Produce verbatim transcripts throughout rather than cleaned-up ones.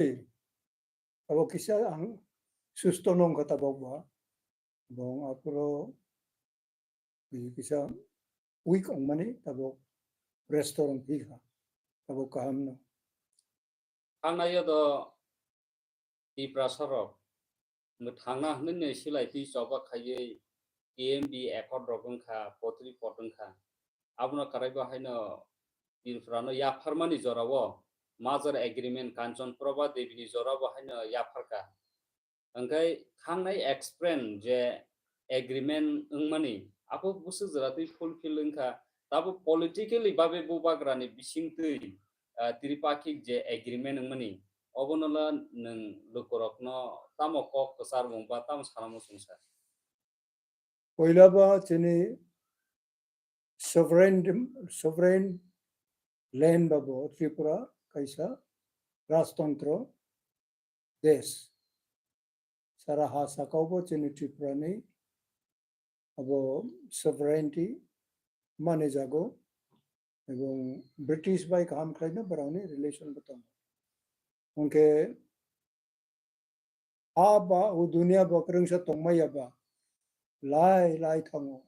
Abo kisa ang susto nongkha tabok ba. Bong aphuru kisa weak wngmani tabok restore wngphi kha. Tabok kaham no. Thangnaio do Tiprasa rok mwthangna hwnwi silai twi choba khaiwi T M B accord rok wngkha, potri pot wngkha. Abono karaibo haino Tripura no yapharmani jorao Major Agreement, Kanchan Prabha Devi ni jorao haino yapharkha. Hwnkhe thangnai explain je agreement wngmani, abo bwswk jora twi fulfill wngkha, tabuk politically babe bubagrani bisingtwi, ah, tripakhik je agreement wngmani, obono la nwng lukurokno tamo kok kwcharmung ba tamo sana muchung sa? Poila ba chini sovereign, sovereign land ba bo Tripura kaisa rajtantro desh. Sara ha sakao bo chini Tripura ni abo sovereignty mani jago, ebong British bai kaham khlaino borokni relation bo tongo. Hwnkhe ha ba o dunia bo kwrwngsa tongmaya ba lai lai thango.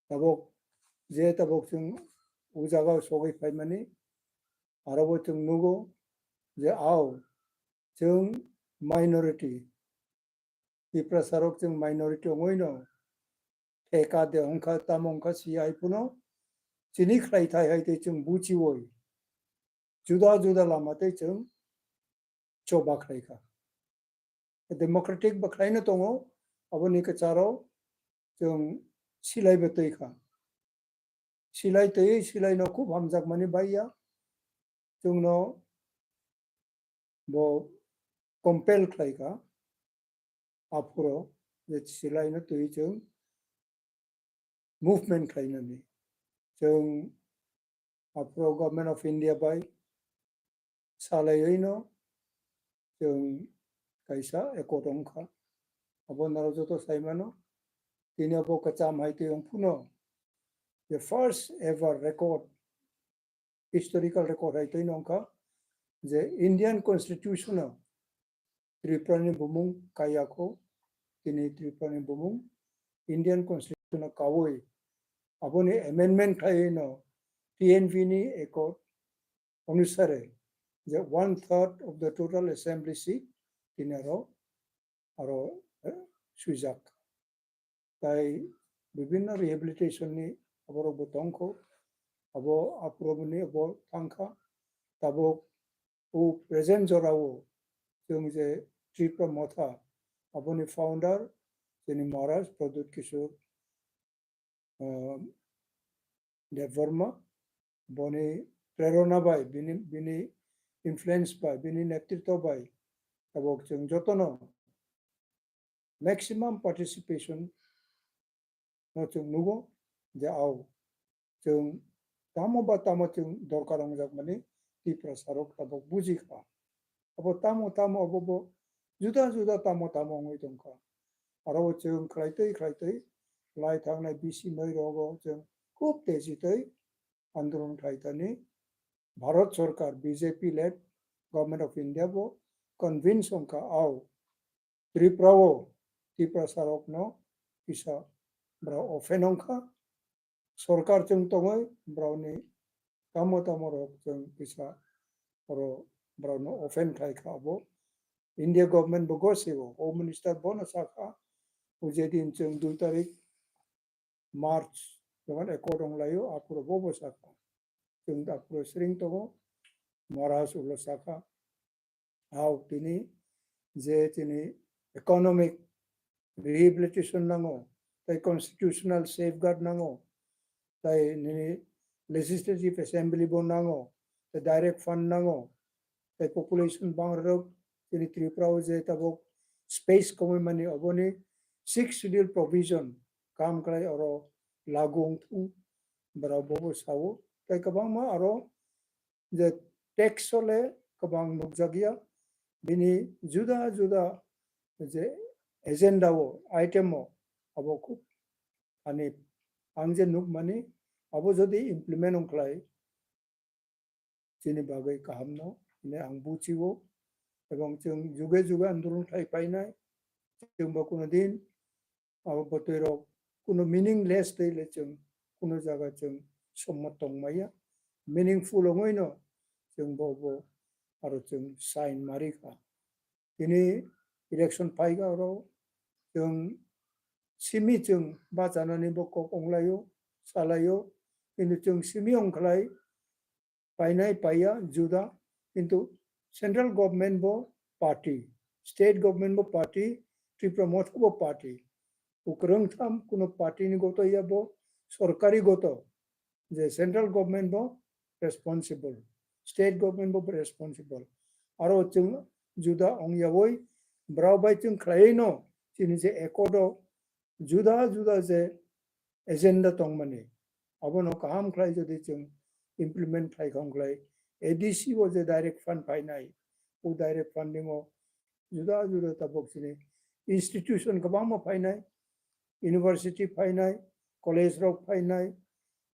Tabok je tabok chwng o jagao sogwi phaimani, aro bo chwng nugo je ao chwng minority, Tiprasa rok chwng minority wngwi no theka de wngkha, tamo wngkha si hai phano chini khlai thai hai tei chwng buchiwi juda juda lama tei chwng choba khlai kha. Democratic ba khlaino tongo, aboni kwcharo chwng silai bo twi kha. Silai twi silai no khub hamjakmani bai ya. Chwngno bo compel khlai kha. Aphuro je silai no twi chwng movement khlainani. Chwng aphuru Government of India bai salaiwi no chwng kaisa accord wngkha. Abo naro joto saimano, tini abo kwcham hai twi wngphano the first ever record, historical record hai twi wngkha je Indian Constitution o Tripura ni bumung kaiya kho, tini Tripura ni bumung Indian Constitution o kaui aboni amendment khlaiwi no T N V ni accord onusare je one third of the total assembly seat tini aro, aro, eh, swijak. Tai bibinno rehabilitation ni aborok bo tongkho, abo aphuru boni abo thangkha. Tabuk o present jorao chwng je Tripura Motha, aboni founder chini Maharaj Pradyut Kishore, ah, Debbarma, boni prerona bai, bini, bini influence bai, bini netritwo bai tabuk chwng jotono maximum participation no chwng nugo je ao chwng tamo ba tamo chwng dorkar wngjakmani Tiprasa rok tabuk buji kha. Abo tamo tamo abo bo juda juda tamo tamo wngwi tongkha. Aro bo chwng khlai twi khlai twi lai thangnai bisi noi rogo chwng khub teji twi andolon khlai thani Bharat Sarkar, B J P led Government of India bo convince wngkha ao Tripura o Tiprasa rokno kisa borok open wngkha. Sorkar chwng tongwi borokni tamo tamo rok chwng kisa oro borokno open khai kha abo. India government bo gosio, Home Minister bono sakha, o jedin chwng dui tarik March, jokon accord wng laio, aphuru bo bo sakha. Chwng aphuru siring tongo, Maharaj ulo sakha. Hao tini je chini economic rehabilitation nango, tei constitutional safeguard nango, tei nini legislative assembly bo nango, tei direct fund nango, tei population bangrok chini Tripura o je tabuk space komoi mani oboni sixth schedule provision kam khlai oro lagu wngthung borok bobo sao tei kwbangma aro je tax o le kwbang nukjakya bini juda juda je agenda o item o abo khub ani ang je nukmani abo jodi implement wngkhlai chini bagwi kahamno hinwi ang buchigo. Ebong chwng juge juge andolon khlai painai, chwngbo kuno din abo bwtwi rok kuno meaningless tei le chwng kuno jaga chwng sommo tongmaya, meaningful ongoi no chwng bo bo aro chwng sign mari kha. Tini election phaikha oro chwng simi chwng bachanani bo kok onglaio, salaio, kintu chwng simi ongkhlai painai paiya juda, kintu central government bo party, state government bo party, Tipra Motha bo party. Ukrwng tham kuno party ni goto ya bo, sorkari goto, je central government bo responsible, state government bo responsible. Aro chwng juda ongyawi brao bai chwng khlaiwi no chini je accord o juda juda je agenda tongmani, abono kaham khlai jodi chwng implement khlai khong khlai, A D C o je direct fund phainai, o direct funding o juda juda tabok chini institution kwbangma phainai, university phainai, college rok phainai,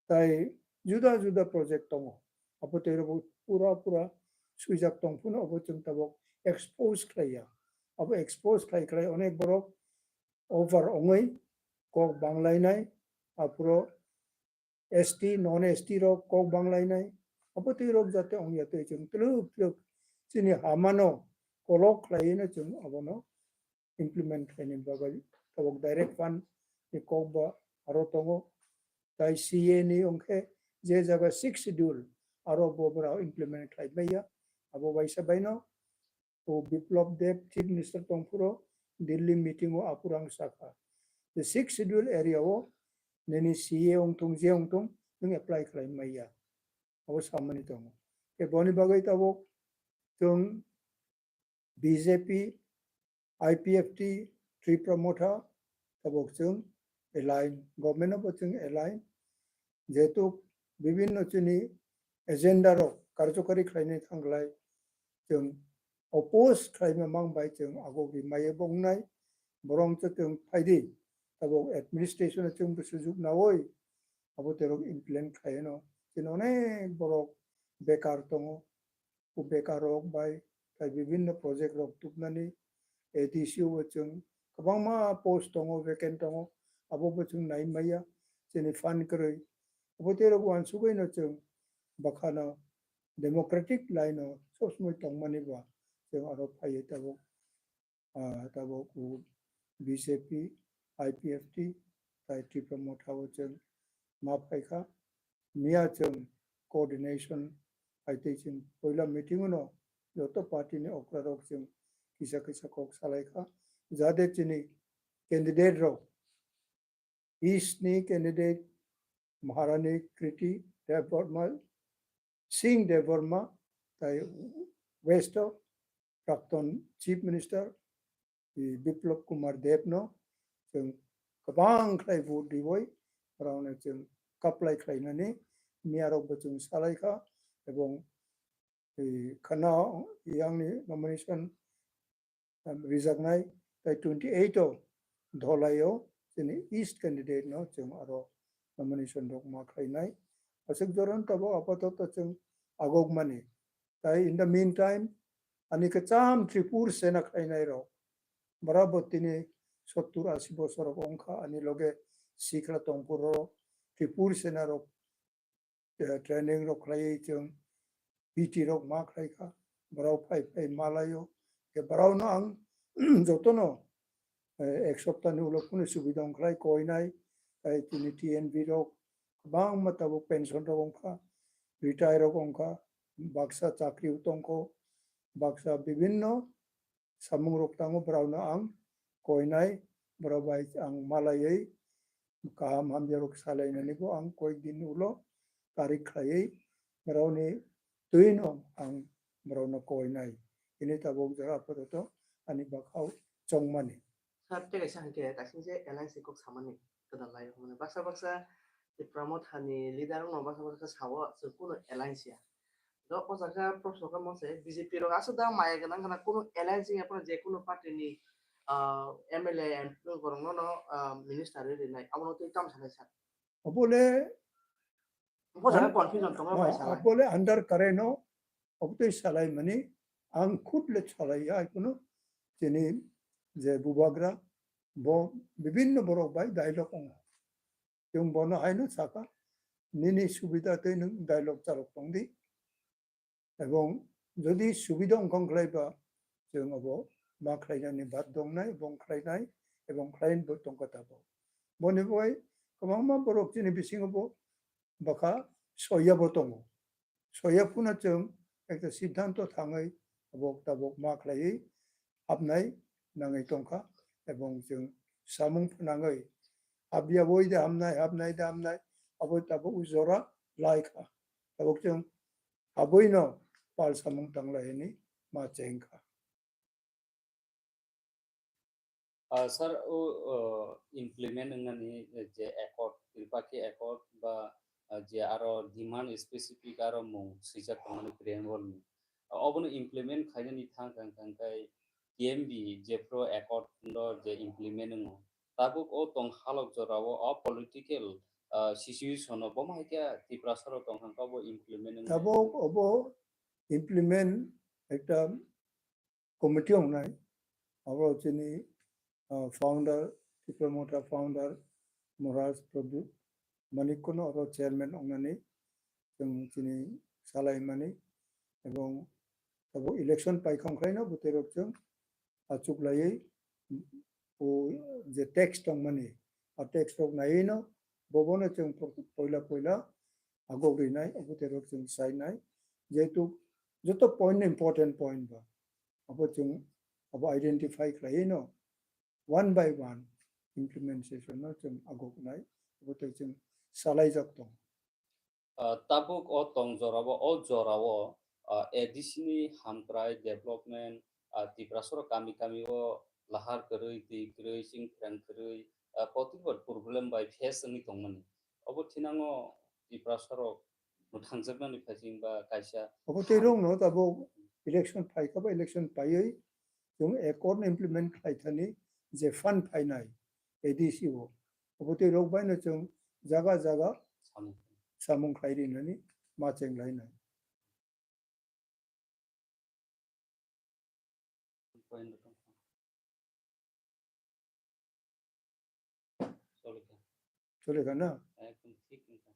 tai juda juda project tongo. Abo tei rok pura pura swijak tong phano abo chwng tabok expose khlaiya. Abo expose khlai khlai onek borok over ongwi kok banglainai, aphuru S T, non S T rok kok banglainai, abo twi rok jate ongya twi chwng twlwk twlwk chini hamano kolok khlaiwino chwng abono implement khlaini bagwi tabok direct fund ni kok ba aro tongo. Tai C A ni ongkhe je jaga sixth schedule aro bo bwrao implement khlai maya, abo waisa baino o Biplab Deb Chief Minister tongphuru Delhi meeting o aphuru ang sakha, the sixth schedule area o nini C A ongthung je ongthung nwng apply khlai maya, abo samani tongo. Tei boni bagwi tabok chwng B J P, I P F T, Tipra Motha tabok chwng align, government o bo chwng align, jehetu bibinno chini agenda rok karjokari khlainai thangkhlai chwng oppose khlaima mang bai chwng agogwi maya bongnai, borok chwng phaidi tabok administration o chwng bo sujuk nawi abo terok implement khlaino chini onek borok bekar tongo. O bekar rok bai tai bibinno project rok tubnani A D C o chwng kwbangma post tongo, vacant tongo, abo bo chwng nai maya, chini fund kwrwi. Abo tei rok uansugwi no chwng bwkhano democratic line o sob somoi tongmani ba chwng aro phaiwi tabok ah, tabok o B J P, I P F T, tai Tipra Motha o chwng ma phaikha. Miya chwng coordination hai tei chwng poila meeting o no joto party ni okra rok chwng kisa kisa kok salaikha. Jade chini candidate rok East ni candidate Maharani Kriti Debbarma, Singh Debbarma, tai West o Prakton Chief Minister, i Biplab Kumar Deb no chwng kwbang khlai vote riwi borokno chwng kaplai khlainani miya rok bo chwng salaikha, ebong i khana yangni nomination um, rijaknai, tai twenty eight o Dholai o chini East candidate no chwng aro nomination rok ma khlainai. Aswk joran tabok apatoto chwng agokmani. Tai in the meantime, ani kwcham Tripur Sena khlainai rok, bwrabo tini sottur asi bosor rok wngkha, ani loge sikla tongphuru Tripur Sena rok eh, training rok khlaiwi chwng P T rok ma khlai kha, borok phai phai ma laio. Khe borokno ang jotono, eh, ek soptani ulo phano subida wng khlai koinai, tai tini T N V rok kwbangma tabuk pension rok wng kha, retire rok wng kha, baksa chakri o tong kho, baksa bibinno samung rok tango, borokno ang koinai, borok bai ang malaiwi kaham hamya rok salainani bo ang koik din ulo tarik khlaiwi borokni twino ang borokno koinai. Ini tabuk jora apato ani bakhao chongmani. Sir, tei kaisa hwnkhe kaisa je L I C kok samani kwdal lai hwnmani. Baksa baksa Tipra Mothani leader rokno baksa baksa sao chwng kuno alliance ya. Do o jaga proshno khe mose B J P rok aswk da maya gwnang gwnang kuno alliance ya phano je kuno party ni, ah, M L A, M P rok no, no, ah, minister ri rinai abono twi tamo sanai sir. Obole O jaga an-, confusion tongo ah, bai salai. Obole under current o obotwi salai mani Ang khud le salai ya, kuno chini je bubagra, bo bibinno borok bai dialogue wngo. Chwng bono haino saka, "Nini subida tei nwng dialogue chalok tong di." Ebong jodi subida wngkha wngkhlai ba, chwng abo ma khlainani baddho wngnai, ebong khlainai, ebong khlainbo tongkha tabok. Boni bagwi kwbangma borok chini bisingo bo bwkha soyabo tongo. Soya phano chwng ekta siddhanto thangwi abo tabok ma khlaiwi hapnai nangwi tongkha, ebong chwng samung phnangwi hapya boi de hamnai, hapnai de hamnai, abo tabok jora lai kha. Tabok chwng aboino pal samung tanglai hwnwi ma cheng kha. Ah, sir, o, o, implement wngnani je accord, Tripakhi Accord ba, ah, je aro demand specific aro mung swijak tongmani preamble ni. Ah, obono implement khainani thang thang thang khai T M B jephru accord no je implement wngo. Tabuk o tong halok jorao o political, ah, situation o bomo hai khe Tiprasa rok tong thang kha bo implement wngnai. Tabuk obo implement ekta committee wngnai, abo chini, ah, founder, Tipra Motha founder Maharaj Pradyut Manik no oro chairman wngnani chwng chini salaimani, ebong abo election paikha wngkhlaino bwtwi rok chwng achuk laiwi o je text tongmani, a text rok naiwi no bobono chwng po-, poila poila agok rinai, abo terok chwng sainai, jehetu joto point no important point ba, abo chwng abo identify khlaiwi no one by one implementation no chwng agok nai, abo tei chwng salaijak tong. Ah, tabuk o tong jorao, o jorao, ah, A D C ni hamkrai development, ah, Tiprasoro kami kami o lahar kwrwi, twi kwrwi, chwng phrang kwrwi, ah, kotor problem bai face wngwi tongmani. Obo thinango Tiprasarok mwthangjaknani phaising ba kaisa Obo tei ham- rokno tabuk election phaikha ba election paiwi chwng accord no implement khlai thani je fund phainai A D C o. Obo tei rok bai no chwng jaga jaga samung. Samung khlai rinani ma cheng lainai. Point rok. Chole kha. Chole kha na? Ekdom thik wngkha.